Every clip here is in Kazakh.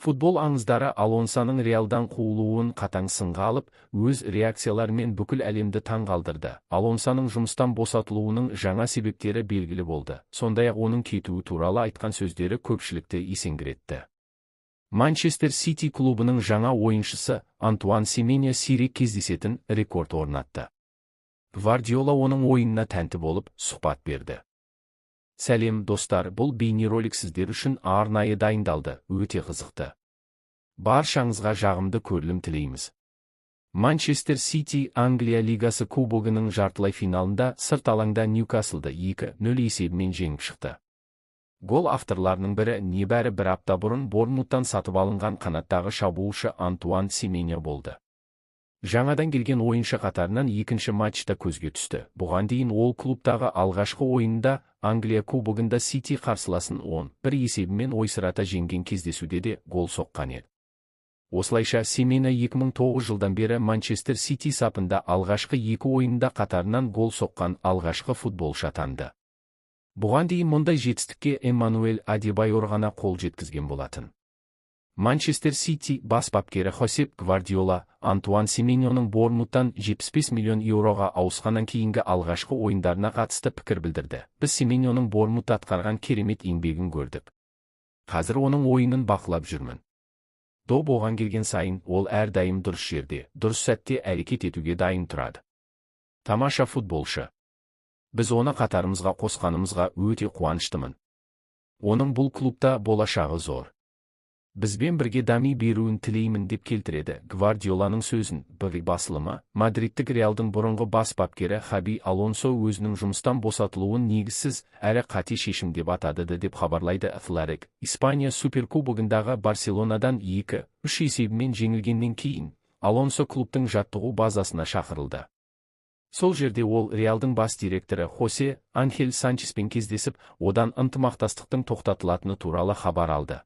Футбол аңыздары Алонсоның Реалдан қуылуын қатаң сынға алып, өз реакцияларымен бүкіл әлемді таңғалдырды. Алонсоның жұмыстан босатылуының жаңа себептері белгілі болды. Сондай-ақ оның кетуі туралы айтқан сөздері көпшілікті есеңгіретті. Манчестер Сити клубының жаңа ойыншысы Антуан Семеньо сирек кездесетін рекорд орнатты. Гвардиола оның ойынына тәнті болып, сұхбат берді. Сәлем, достар, бұл бейнеролик сіздер үшін арнайы дайындалды, өте қызықты. Баршаңызға жағымды көрілім тілейміз. Манчестер Сити Англия Лигасы кубогының жартылай финалында сырт алаңда Ньюкаслды 2-0 есебімен жеңіп шықты. Гол авторларының бірі небәрі бір апта бұрын Борнмуттан сатып алынған қанаттағы шабуылшы Антуан Семеньо болды. Жаңадан келген ойыншы қатарынан екінші матчта көзге түсті. Бұған дейін ол клубтағы алғашқы ойынында Англия кубогында Сити қарсыласын 10-1 есебімен ойсырата жеңген кездесуде де гол соққан еді. Осылайша, Семеньо 2009 жылдан бері Манчестер Сити сапында алғашқы екі ойында қатарынан гол соққан алғашқы футболшы атанды. Бұған дейін мұндай жетістікке Эммануэль Адебайор ғана қол жеткізген болатын. Манчестер Сити бас бапкері Хосеп Гвардиола Антуан Семеньоның Борнмуттан 75 миллион еуроға ауысқаннан кейінгі алғашқы ойындарына қатысты пікір білдірді. «Біз Семеньоның Борнмутта атқарған керемет еңбегін көрдік. Қазір оның ойынын бақылап жүрмін. Доп оған келген сайын ол әрдайым дұрыс жерде, дұрыс сәтте әрекет етуге дайын тұрады. Тамаша футболшы. Біз оны қатарымызға қосқанымызға өте қуаныштымын. Оның бұл клубта болашағы зор. Бізбен бірге дами беруін тілеймін», – деп келтіреді Гвардиоланың сөзін БВ басылымы. Мадридтік Реалдың бұрынғы бас бапкері Хаби Алонсо өзінің жұмыстан босатылуын негізсіз әрі қате шешім деп атады, деп хабарлайды Атлетик. Испания суперкубогындағы Барселонадан 2-3 есебімен жеңілгеннен кейін Алонсо клубтың жаттығу базасына шақырылды. Сол жерде ол Реалдың бас директоры Хосе Анхель Санчеспен кездесіп, одан ынтымақтастықтың тоқтатылатыны туралы хабар алды.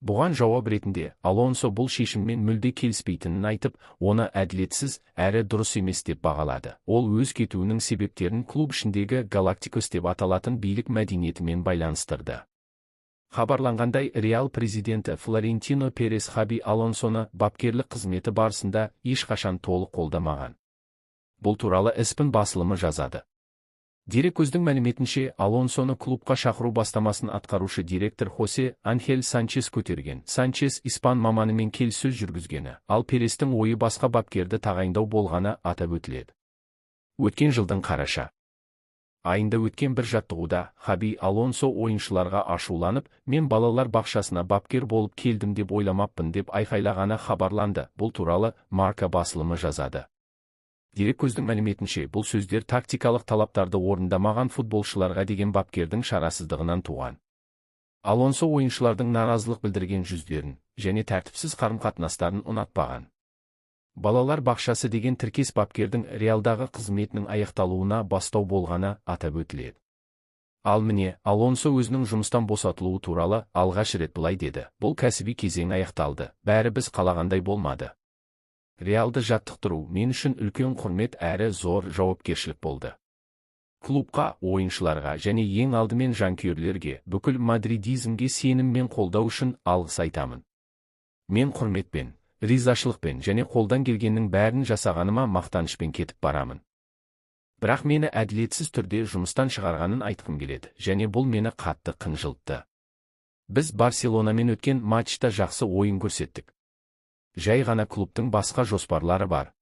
Бұған жауап ретінде Алонсо бұл шешіммен мүлде келіспейтінін айтып, оны әділетсіз әрі дұрыс емес деп бағалады. Ол өз кетуінің себептерін клуб ішіндегі «Галактикос» деп аталатын билік мәдениетімен байланыстырды. Хабарланғандай, Реал президенті Флорентино Перес Хаби Алонсоны бапкерлік қызметі барысында ешқашан толық қолдамаған. Бұл туралы ESPN басылымы жазады. Дереккөздің мәліметінше, Алонсоны клубқа шақыру бастамасын атқарушы директор Хосе Анхель Санчес көтерген. Санчес испан маманымен келіссөз жүргізгені, ал Перестің ойы басқа бапкерді тағайындау болғаны атап өтіледі. Өткен жылдың қараша айында өткен бір жаттығуда Хаби Алонсо ойыншыларға ашуланып, «Мен балалар бақшасына бапкер болып келдім деп ойламаппын» деп айқайлағаны хабарланды. Бұл туралы Марка басылымы жазады. Дереккөздің мәліметінше, бұл сөздер тактикалық талаптарды орындамаған футболшыларға деген бапкердің шарасыздығынан туған. Алонсо ойыншылардың наразылық білдірген жүздерін және тәртіпсіз қарым-қатынастарын ұнатпаған. «Балалар бақшасы» деген тіркес бапкердің Реалдағы қызметінің аяқталуына бастау болғаны атап өтіледі. Ал міне, Алонсо өзінің жұмыстан босатылуы туралы алғаш рет былай деді: «Бұл кәсіби кезең аяқталды. Бәрі біз қалағандай болмады. Реалды жаттықтыру мен үшін үлкен құрмет әрі зор жауапкершілік болды. Клубқа, ойыншыларға және ең алдымен жанкүйерлерге, бүкіл мадридизмге сенім мен қолдау үшін алғыс айтамын. Мен құрметпен, ризашылықпен және қолдан келгеннің бәрін жасағаныма мақтанышпен кетіп барамын. Бірақ мені әділетсіз түрде жұмыстан шығарғанын айтқым келеді және бұл мені қатты қынжылтты. Біз Барселонамен өткен матчта жақсы ойын көрсеттік. Жай ғана клубтың басқа жоспарлары бар.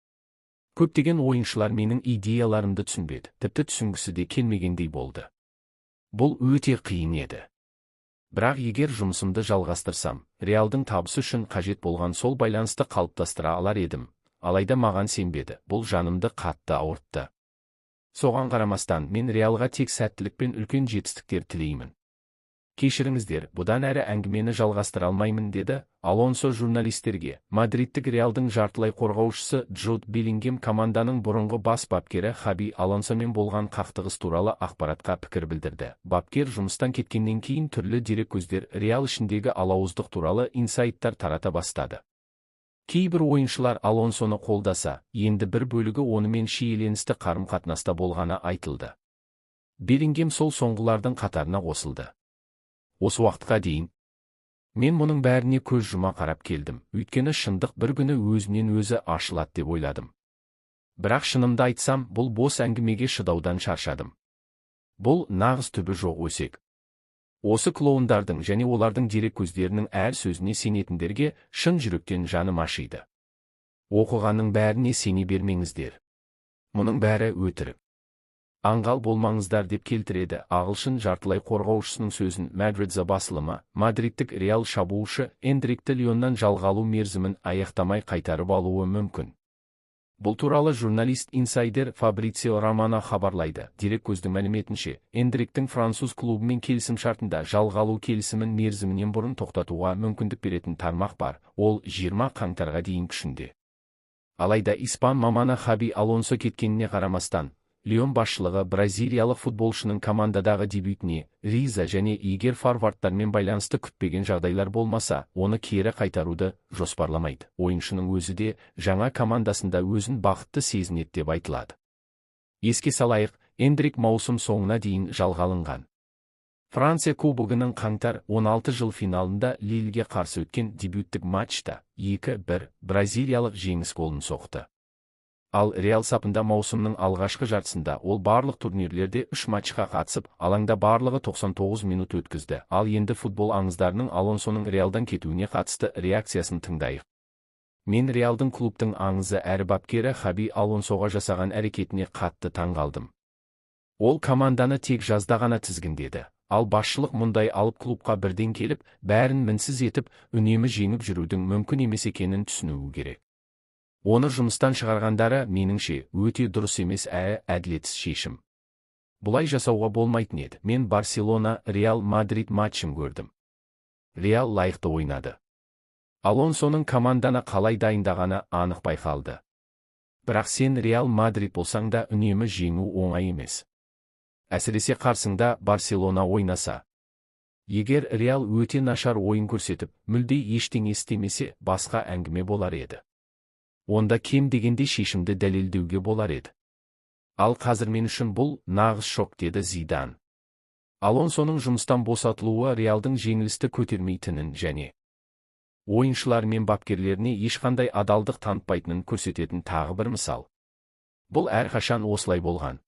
Көптеген ойыншылар менің идеяларымды түсінбеді, тіпті түсінгісі де келмегендей болды. Бұл өте қиын еді. Бірақ егер жұмысымды жалғастырсам, Реалдың табысы үшін қажет болған сол байланысты қалыптастыра алар едім, алайда маған сенбеді, бұл жанымды қатты ауыртты. Соған қарамастан, мен Реалға тек сәттілік пен үлкен жетістіктер тілеймін. Кешіріңіздер, бұдан әрі әңгімені жалғастыра алмаймын», – деді Алонсо журналистерге. Мадридтік Реалдың жартылай қорғаушысы Джуд Беллингем команданың бұрынғы бас бапкері Хаби Алонсомен болған қақтығыс туралы ақпаратқа пікір білдірді. Бапкер жұмыстан кеткеннен кейін түрлі дереккөздер Реал ішіндегі алауыздық туралы инсайттар тарата бастады. Кейбір ойыншылар Алонсоны қолдаса, енді бір бөлігі онымен шиеленісті қарым-қатынаста болғаны айтылды. Беллингем сол соңғылардың қатарына қосылды. Осы уақытқа дейін Мен мұның бәріне көз жұма қарап келдім, өйткені шындық бір күні өзінен өзі ашылады деп ойладым. Бірақ шынымды айтсам, бұл бос әңгімеге шыдаудан шаршадым. Бұл нағыз түбі жоқ өсек. Осы клоундардың және олардың дереккөздерінің әр сөзіне сенетіндерге шын жүректен жаным ашиды. Оқығанның бәріне сене бермеңіздер. Мұның бәрі өтірік. Аңғал болмаңыздар деп келтіреді ағылшын жартылай қорғаушысының сөзін Мадридзе басылымы. Мадридтік Реал шабуылшы Эндрикті Лионнан жалға алу мерзімін аяқтамай қайтарып алуы мүмкін. Бұл туралы журналист инсайдер Фабрицио Романо хабарлайды. Дереккөздің мәліметінше, Эндриктің француз клубымен келісімшартында жалға алу келісімін мерзімінен бұрын тоқтатуға мүмкіндік беретін тармақ бар. Ол 20 қаңтарға дейін күшінде. Алайда испан маманы Хаби Алонсо кеткеніне қарамастан, Лион басшылығы бразилиялық футболшының командадағы дебютіне риза және егер форвардтармен байланысты күтпеген жағдайлар болмаса, оны кері қайтаруды жоспарламайды. Ойыншының өзі де жаңа командасында өзін бақытты сезінеді деп айтылады. Еске салайық, Эндрик маусым соңына дейін жалға алынған. Франция кубогының қаңтар 16 жыл финалында Лильге қарсы өткен дебюттік матчта 2-1 бразилиялық жеңіс голын соқты. Ал Реал сапында маусымның алғашқы жартысында ол барлық турнирлерде 3 матчқа қатысып, алаңда барлығы 99 минут өткізді. Ал енді футбол аңыздарының Алонсоның Реалдан кетуіне қатысты реакциясын тыңдайық. Мен Реалдың клубтың аңызы әрі бапкері Хаби Алонсоға жасаған әрекетіне қатты таңғалдым. Ол команданы тек жазда ғана тізгіндеді. Ал басшылық мұндай алып клубқа бірден келіп, бәрін мінсіз етіп, үнемі жеңіп жүрудің мүмкін емес екенін түсінуі керек. Оны жұмыстан шығарғандары, меніңше, өте дұрыс емес әрі әділетсіз шешім. Бұлай жасауға болмайтын еді. Мен Барселона, Реал Мадрид матчын көрдім. Реал лайықты ойнады. Алонсоның команданы қалай дайындағаны анық байқалды. Бірақ сен Реал Мадрид болсаң да үнемі жеңу оңай емес. Әсіресе қарсыңда Барселона ойнаса. Егер Реал өте нашар ойын көрсетіп, мүлде ештеңе істемесе, басқа әңгіме болар еді. Онда кем дегенде шешімді дәлелдеуге болар еді. Ал қазір мен үшін бұл нағыз шок, деді Зидан. Алонсоның жұмыстан босатылуы Реалдың жеңілісті көтермейтінін және ойыншылар мен бапкерлеріне ешқандай адалдық танытпайтынын көрсететін тағы бір мысал. Бұл әрқашан осылай болған.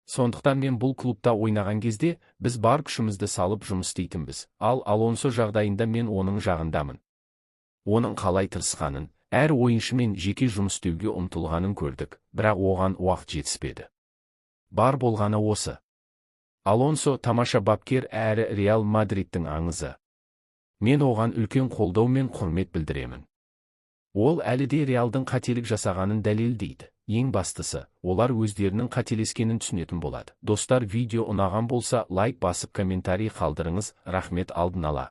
Сондықтан мен бұл клубта ойнаған кезде біз бар күшімізді салып жұмыс істейтінбіз. Ал Алонсо жағдайында мен оның жағындамын. Оның қалай тырысқанын, әр ойыншымен жеке жұмыс істеуге ұмтылғанын көрдік, бірақ оған уақыт жетіспеді. Бар болғаны осы. Алонсо тамаша бапкер әрі Реал Мадридтің аңызы. Мен оған үлкен қолдау мен құрмет білдіремін. Ол әлі де Реалдың қателік жасағанын дәлелдейді. Ең бастысы, олар өздерінің қателескенін түсінетін болады. Достар, видео ұнаған болса, лайк басып комментарий қалдырыңыз, рахмет алдын ала.